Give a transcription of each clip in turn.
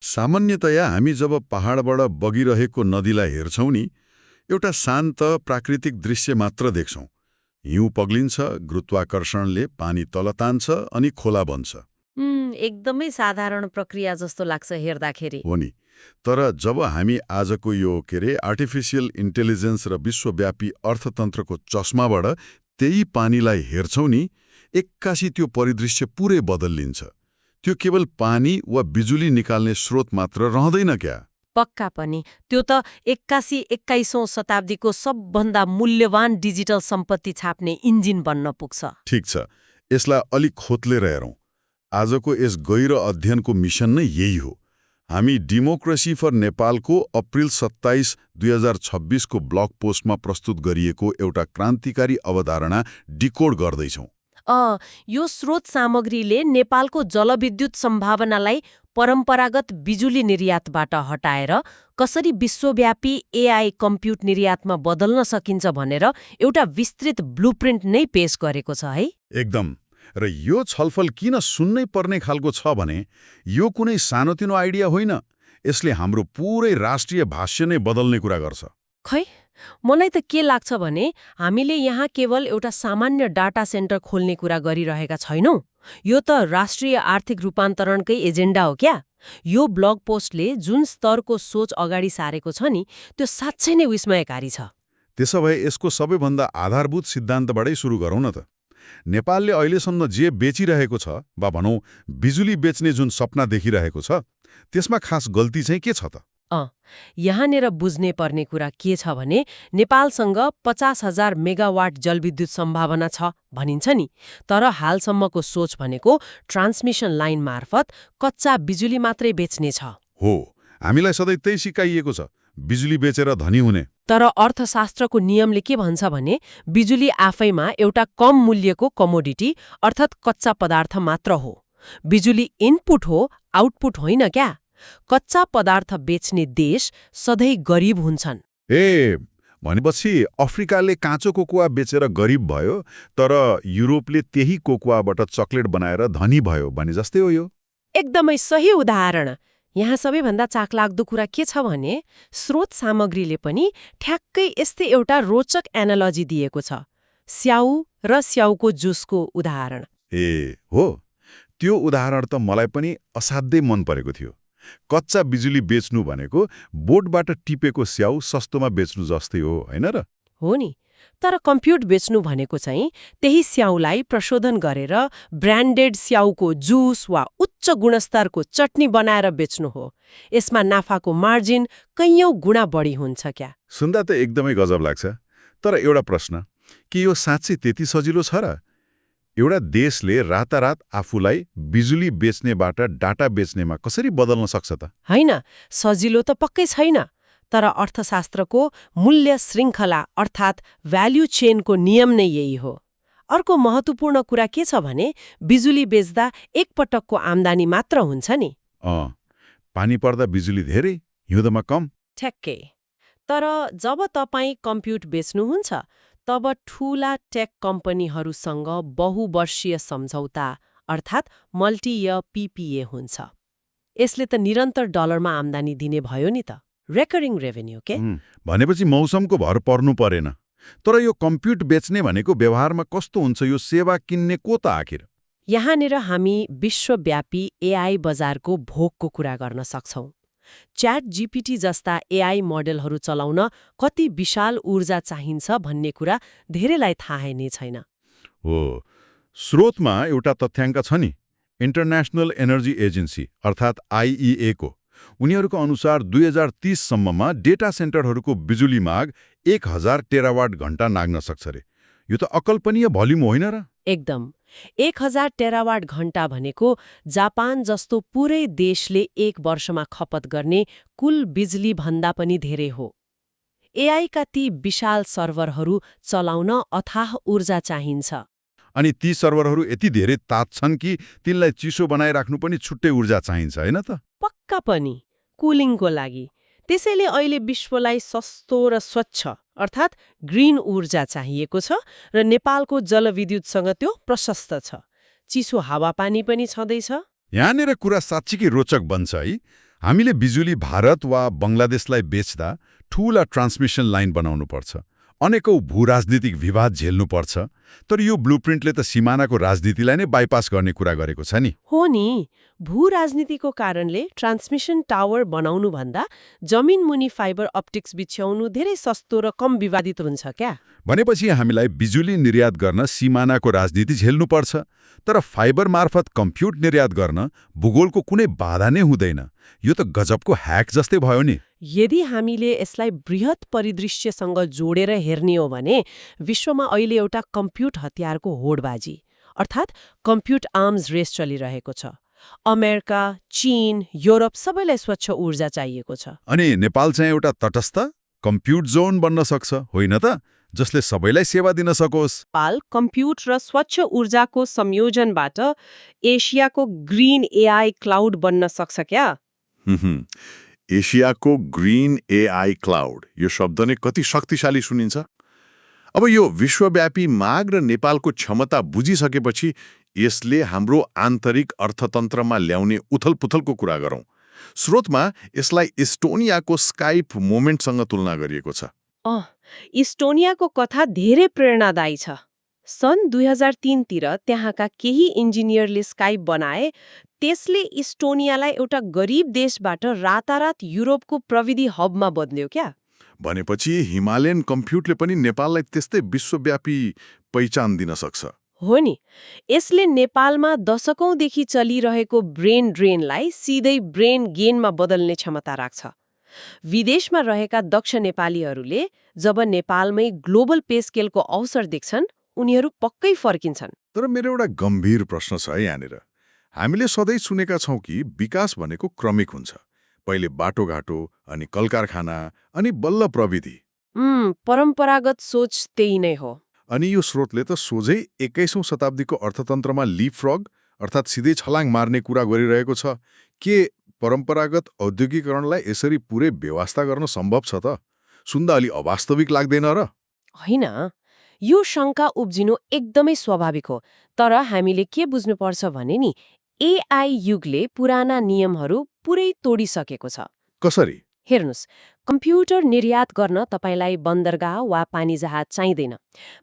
सामान्यतया हामी जब पहाडबाट बगिरहेको नदीलाई हेर्छौं नि एउटा शान्त प्राकृतिक दृश्य मात्र देख्छौं। हिउँ पग्लिन्छ, गुरुत्वाकर्षणले पानी तल तान्छ अनि खोला बन्छ। एकदमै साधारण प्रक्रिया जस्तो लाग्छ हेर्दाखेरि। हो नि, तर जब हामी आजको यो आर्टिफिसियल इन्टेलिजेन्स र विश्वव्यापी अर्थतन्त्रको चस्माबाट त्यही पानीलाई हेर्छौं नि, एक्कासी त्यो परिदृश्य पुरै बदलिन्छ। त्यो केवल पानी वा बिजुली निकाल्ने स्रोत मात्र रहँदैन क्या। पक्का पनि। त्यो त 21औं शताब्दीको सबभन्दा मूल्यवान डिजिटल सम्पत्ति छाप्ने इन्जिन बन्न पुग्छ। ठिक छ, यसलाई अलिक खोतलेर हेरौँ। आजको यस गहिरो अध्ययनको मिसन नै यही हो। हामी डेमोक्रेसी फर नेपालको अप्रिल 27, 2026 को ब्लग पोस्टमा प्रस्तुत गरिएको एउटा क्रान्तिकारी अवधारणा डिकोड गर्दैछौँ। यो स्रोत सामग्रीले नेपालको जलविद्युत सम्भावनालाई परम्परागत बिजुली निर्यातबाट हटाएर कसरी विश्वव्यापी एआई कम्प्युट निर्यातमा बदल्न सकिन्छ भनेर एउटा विस्तृत ब्लुप्रिन्ट नै पेश गरेको छ है। एकदम। र यो छलफल किन सुन्नै पर्ने खालको छ भने यो कुनै सानोतिनो आइडिया होइन। यसले हाम्रो पुरै राष्ट्रिय भाष्य नै बदल्ने कुरा गर्छ। खै, मलाई त के लाग्छ भने हामीले यहाँ केवल एउटा सामान्य डाटा सेन्टर खोल्ने कुरा गरिरहेका छैनौँ। यो त राष्ट्रिय आर्थिक रूपान्तरणकै एजेन्डा हो क्या। यो ब्लग पोस्टले जुन स्तरको सोच अगाडि सारेको छ नि, त्यो साँच्चै नै विस्मयकारी छ। त्यसो भए यसको सबैभन्दा आधारभूत सिद्धान्तबाटै सुरु गरौँ न त। नेपालले अहिलेसम्म जे बेचिरहेको छ, वा भनौँ बिजुली बेच्ने जुन सपना देखिरहेको छ, त्यसमा खास गल्ती चाहिँ के छ त? यहाँनिर बुझ्ने पर्ने कुरा के छ भने नेपालसँग 50,000 मेगावाट जलविद्युत सम्भावना छ भनिन्छ नि, तर हालसम्मको सोच भनेको ट्रान्समिसन लाइन मार्फत कच्चा बिजुली मात्रै बेच्ने छ। हो, हामीलाई सधैँ त्यही सिकाइएको छ, बिजुली बेचेर धनी हुने। तर अर्थशास्त्रको नियमले के भन्छ भने बिजुली आफैमा एउटा कम मूल्यको कमोडिटी अर्थात् कच्चा पदार्थ मात्र हो। बिजुली इनपुट हो, आउटपुट होइन क्या। कच्चा पदार्थ बेच्ने देश सधैँ गरिब हुन्छन्। भनेपछि अफ्रिकाले काँचो कोकोवा बेचेर गरिब भयो, तर युरोपले त्यही कोकोवाबाट चकलेट बनाएर धनी भयो भने जस्तै हो यो। एकदमै सही उदाहरण। यहाँ सबैभन्दा चाखलाग्दो कुरा के छ भने स्रोत सामग्रीले पनि ठ्याक्कै यस्तै एउटा रोचक एनालोजी दिएको छ। स्याउ र स्याउको जुसको उदाहरण। हो, त्यो उदाहरण त मलाई पनि असाध्यै मन परेको थियो। कच्चा बिजुली बेच्नु भनेको बोटबाट टिपेको स्याउ सस्तोमा बेच्नु जस्तै हो, होइन र? हो नि, तर कम्प्युट बेच्नु भनेको चाहिँ त्यही स्याउलाई प्रशोधन गरेर ब्रान्डेड स्याउको जुस वा उच्च गुणस्तरको चटनी बनाएर बेच्नु हो। यसमा नाफाको मार्जिन कैयौं गुणा बढी हुन्छ क्या। सुन्दा त एकदमै गजब लाग्छ। तर एउटा प्रश्न, के यो साँच्चै त्यति सजिलो छ र? एउटा देशले रातारात आफूलाई बिजुली बेच्नेबाट डाटा बेच्नेमा कसरी बदल्न सक्छ त? होइन, सजिलो त पक्कै छैन। तर अर्थशास्त्रको मूल्य श्रृङ्खला अर्थात् भ्याल्यू चेनको नियम नै यही हो। अर्को महत्त्वपूर्ण कुरा के छ भने बिजुली बेच्दा एकपटकको आम्दानी मात्र हुन्छ नि। पानी पर्दा बिजुली धेरै, हिउँदमा कम। ठ्याक्कै। तर जब तपाईँ कम्प्युट बेच्नुहुन्छ तब ठूला टेक कम्पनीहरूसँग बहुवर्षीय सम्झौता अर्थात् मल्टी-इयर पीपीए हुन्छ। यसले त निरन्तर डलरमा आम्दानी दिने भयो नि त, रेकरिङ रेभेन्यू के। भनेपछि मौसमको भर पर्नु परेन। तर यो कम्प्युट बेच्ने भनेको व्यवहारमा कस्तो हुन्छ? यो सेवा किन्ने को त आखिर? यहाँनिर हामी विश्वव्यापी एआई बजारको भोगको कुरा गर्न सक्छौं। च्याट जीपीटी जस्ता एआई मोडेलहरू चलाउन कति विशाल ऊर्जा चाहिन्छ भन्ने कुरा धेरैलाई थाहा नै छैन। हो, स्रोतमा एउटा तथ्याङ्क छ नि, इन्टरनेशनल एनर्जी एजेन्सी अर्थात् आईईए को। उनीहरूको अनुसार 2030 सम्ममा डेटा सेन्टरहरूको बिजुली माग 1000 टेरावाट घण्टा नाग्न सक्छ रे। यो त अकल्पनीय भोल्युम होइन र? एकदम। 1000 टेरावाट घण्टा भनेको जापान जस्तो पुरै देशले एक वर्षमा खपत गर्ने कुल बिजुली भन्दा पनि धेरै हो। एआईका ती विशाल सर्भरहरू चलाउन अथाह ऊर्जा चाहिन्छ। अनि ती सर्भरहरू यति धेरै तात्छन् कि तिनलाई चिसो बनाइराख्नु पनि छुट्टै ऊर्जा चाहिन्छ, होइन त? पक्का पनि, कुलिङको लागि। त्यसैले अहिले विश्वलाई सस्तो र स्वच्छ अर्थात् ग्रीन ऊर्जा चाहिएको छ र नेपालको जलविद्युतसँग त्यो प्रशस्त छ। चिसो हावापानी पनि छँदैछ। यहाँनिर कुरा साँच्चीकै रोचक बन्छ है। हामीले बिजुली भारत वा बङ्गलादेशलाई बेच्दा ठूला ट्रान्समिसन लाइन बनाउनुपर्छ, अनेकौं भू-राजनीतिक विवाद झेल्नुपर्छ। तर यो ब्लुप्रिन्टले त सिमानाको राजनीतिलाई नै बाइपास गर्ने कुरा गरेको छ नि। हो नि, भू-राजनीतिको कारणले ट्रान्समिसन टावर बनाउनुभन्दा जमिनमुनि फाइबर अप्टिक्स बिछ्याउनु धेरै सस्तो र कम विवादित हुन्छ क्या? भनेपछि हामीलाई बिजुली निर्यात गर्न सिमानाको राजनीति झेल्नुपर्छ, तर फाइबर मार्फत कम्प्युट निर्यात गर्न भूगोलको कुनै बाधा नै हुँदैन। यो त गजबको ह्याक जस्तै भयो नि। यदि हामीले यसलाई बृहत परिदृश्यसँग जोडेर हेर्ने हो भने विश्वमा अहिले एउटा कम्प्युट हतियारको होडबाजी अर्थात् कम्प्युट आर्म्स रेस चलिरहेको छ। अमेरिका, चीन, युरोप सबैलाई स्वच्छ ऊर्जा चाहिएको छ। अनि नेपाल चाहिँ एउटा तटस्थ कम्प्युट जोन बन्न सक्छ, होइन त, जसले सबैलाई सेवा दिन सकोस्। नेपाल कम्प्युट र स्वच्छ ऊर्जाको संयोजनबाट एसियाको ग्रीन एआई क्लाउड बन्न सक्छ क्या? एसियाको ग्रीन एआई क्लाउड, यो शब्द नै कति शक्तिशाली सुनिन्छ। अब यो विश्वव्यापी माग र नेपालको क्षमता बुझिसकेपछि यसले हाम्रो आन्तरिक अर्थतन्त्रमा ल्याउने उथलपुथलको कुरा गरौँ। स्रोतमा यसलाई इस्टोनियाको स्काइप मोमेन्टसँग तुलना गरिएको छ। इस्टोनियाको कथा धेरै प्रेरणादायी छ। सन् 2003 तिर त्यहाँका केही इन्जिनियरले स्काइप बनाए। त्यसले इस्टोनियालाई एउटा गरिब देशबाट रातारात युरोपको प्रविधि हबमा बदल्यो क्या? भनेपछि हिमालयन कम्प्युटले पनि नेपाललाई त्यस्तै विश्वव्यापी पहिचान दिन सक्छ। हो नि, यसले नेपालमा दशकौंदेखि चलिरहेको ब्रेन ड्रेनलाई सिधै ब्रेन गेनमा बदल्ने क्षमता राख्छ। विदेशमा रहेका दक्ष नेपालीहरूले जब नेपालमै ग्लोबल पे स्केलको अवसर देख्छन्, उनीहरू पक्कै फर्किन्छन्। तर मेरो एउटा गम्भीर प्रश्न छ है यहाँनिर। हामीले सधैँ सुनेका छौँ कि विकास भनेको क्रमिक हुन्छ। पहिले बाटोघाटो, अनि कलकारखाना, अनि बल्ल प्रविधि। परम्परागत सोच त्यही नै हो। अनि यो स्रोतले त सोझै 21औं शताब्दीको अर्थतन्त्रमा लिपफ्रग अर्थात् सिधै छलाङ मार्ने कुरा गरिरहेको छ। के परम्परागत औद्योगिकरणलाई यसरी पुरै व्यवस्था गर्न सम्भव छ त? सुन्दा अलि अवास्तविक लाग्दैन र? होइन, यो शङ्का उब्जिनु एकदमै स्वाभाविक हो। तर हामीले के बुझ्नुपर्छ भने नि, एआई युगले पुराना नियमहरू पुरै तोडिसकेको छ। कसरी? हेर्नुस्, कम्प्युटर निर्यात गर्न तपाईलाई बन्दरगाह वा पानीजहाज चाहिँदैन।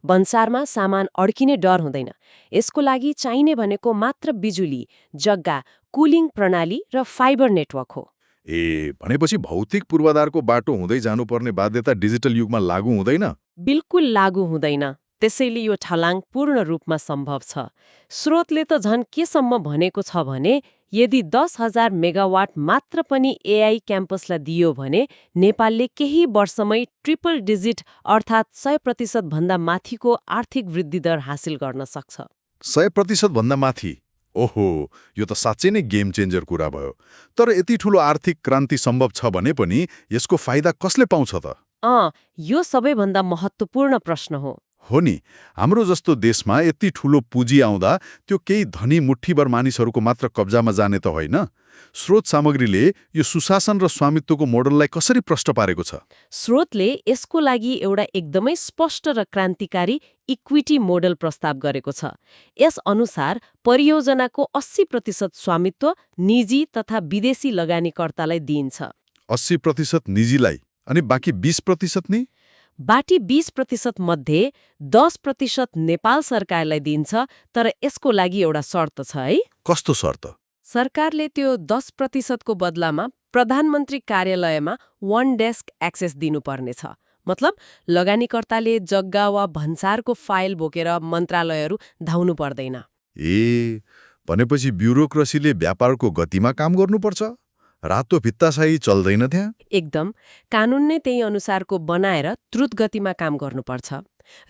भन्सारमा सामान अड्किने डर हुँदैन। यसको लागि चाहिने भनेको मात्र बिजुली, जग्गा, कुलिङ प्रणाली र फाइबर नेटवर्क हो। भनेपछि भौतिक पूर्वाधारको बाटो हुँदै जानुपर्ने बाध्यता डिजिटल युगमा लागू हुँदैन? बिल्कुल लागू हुँदैन। त्यसैले यो छलाङ पूर्ण रूपमा सम्भव छ। स्रोतले त झन् केसम्म भनेको छ भने यदि 10,000 मेगावाट मात्र पनि एआई क्याम्पसलाई दियो भने नेपालले केही वर्षमै ट्रिपल डिजिट अर्थात् 100% भन्दा माथिको आर्थिक वृद्धि दर हासिल गर्न सक्छ। 100% भन्दा माथि? ओहो, यो त साँच्चै नै गेम चेन्जर कुरा भयो। तर यति ठूलो आर्थिक क्रान्ति सम्भव छ भने पनि यसको फाइदा कसले पाउँछ त? यो सबैभन्दा महत्त्वपूर्ण प्रश्न हो नि। हाम्रो जस्तो देशमा यति ठूलो पुँजी आउँदा त्यो केही धनी मुठ्ठीभर मानिसहरूको मात्र कब्जामा जाने त होइन। स्रोत सामग्रीले यो सुशासन र स्वामित्वको मोडललाई कसरी प्रष्ट पारेको छ? स्रोतले यसको लागि एउटा एकदमै स्पष्ट र क्रान्तिकारी इक्विटी मोडल प्रस्ताव गरेको छ। यस अनुसार परियोजनाको 80% स्वामित्व निजी तथा विदेशी लगानीकर्तालाई दिइन्छ। 80% निजीलाई अनि बाँकी 20% नि? बाँकी 20% मध्ये 10% नेपाल सरकारलाई दिन्छ। तर यसको लागि एउटा शर्त छ है। कस्तो शर्त? सरकारले त्यो 10% को बदलामा प्रधानमन्त्री कार्यालयमा वन डेस्क एक्सेस दिनुपर्नेछ। मतलब लगानीकर्ताले जग्गा वा भन्सारको फाइल बोकेर मन्त्रालयहरू धाउनु पर्दैन। भनेपछि ब्युरोक्रेसीले व्यापारको गतिमा काम गर्नुपर्छ? रातो भित्ताशाही चल्दैन त्यहाँ? एकदम, कानून नै त्यही अनुसारको बनाएर द्रुत गतिमा काम गर्नुपर्छ।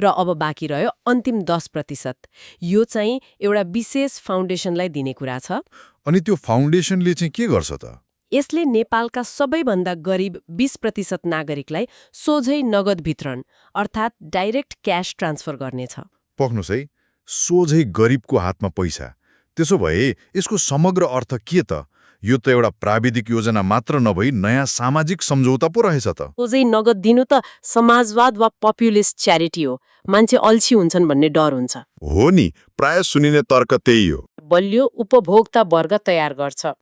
र अब बाँकी रह्यो अन्तिम 10%। यो चाहिँ एउटा विशेष फाउन्डेसनलाई दिने कुरा छ। अनि त्यो फाउन्डेसनले चाहिँ के गर्छ त? यसले नेपालका सबैभन्दा गरिब 20% नागरिकलाई सोझै नगद वितरण अर्थात् डाइरेक्ट क्याश ट्रान्सफर गर्नेछ। पक्नुस् है, सोझै गरिबको हातमा पैसा। त्यसो भए यसको समग्र अर्थ के त? यो त एउटा प्राविधिक योजना मात्र नभई नयाँ सामाजिक सम्झौता पो रहेछ त। सोझै नगद दिनु त समाजवाद वा पपुलिस्ट च्यारिटी हो। मान्छे अल्छी हुन्छन् भन्ने डर हुन्छ। हो नि, प्राय सुनिने तर्क त्यही हो। बलियो उपभोक्ता वर्ग तयार गर्छ।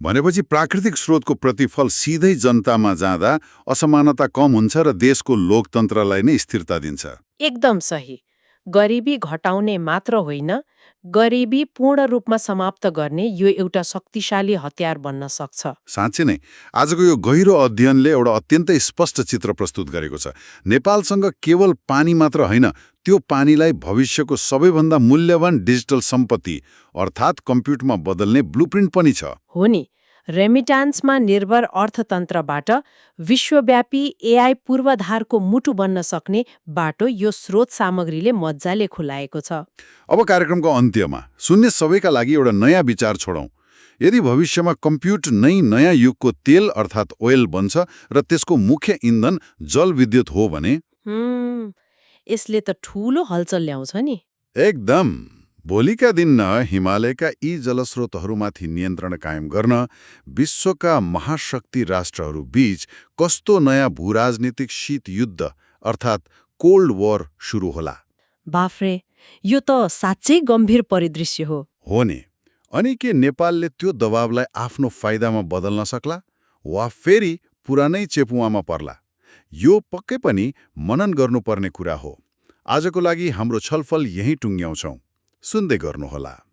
भनेपछि प्राकृतिक स्रोतको प्रतिफल सिधै जनतामा जाँदा असमानता कम हुन्छ र देशको लोकतन्त्रलाई नै स्थिरता दिन्छ। एकदम सही। गरिबी घटाउने मात्र होइन, गरिबी पूर्ण रूपमा समाप्त गर्ने यो एउटा शक्तिशाली हतियार बन्न सक्छ। साँच्चै नै आजको यो गहिरो अध्ययनले एउटा अत्यन्तै स्पष्ट चित्र प्रस्तुत गरेको छ। नेपालसँग केवल पानी मात्र होइन, त्यो पानीलाई भविष्यको सबैभन्दा मूल्यवान डिजिटल सम्पत्ति अर्थात् कम्प्युटरमा बदल्ने ब्लुप्रिन्ट पनि छ। हो नि, रेमिटान्समा निर्भर अर्थतन्त्रबाट विश्वव्यापी एआई पूर्वाधारको मुटु बन्न सक्ने बाटो यो स्रोत सामग्रीले मज्जाले खुलाएको छ। अब कार्यक्रमको अन्त्यमा सुन्ने सबैका लागि एउटा नयाँ विचार छोडौं। यदि भविष्यमा कम्प्युट नै नयाँ युगको तेल अर्थात् ओयल बन्छ र त्यसको मुख्य इन्धन जलविद्युत हो भने यसले त ठूलो हलचल ल्याउँछ नि। एकदम। भोलिका दिन हिमालयका यी जलस्रोतहरूमाथि नियन्त्रण कायम गर्न विश्वका महाशक्ति राष्ट्रहरू बीच कस्तो नयाँ भूराजनीतिक शीत युद्ध अर्थात् कोल्ड वॉर सुरु होला। बाफ्रे, यो त साँच्चै गम्भीर परिदृश्य हो। हो नि। अनि के नेपालले त्यो दबावलाई आफ्नो फाइदामा बदल्न सक्ला वा फेरि पुरानै चेपुवामा पर्ला? यो पक्कै पनि मनन गर्नुपर्ने कुरा हो। आजको लागि हाम्रो छलफल यहीँ टुङ्ग्याउँछौं। सुन्दै गर्नुहोला।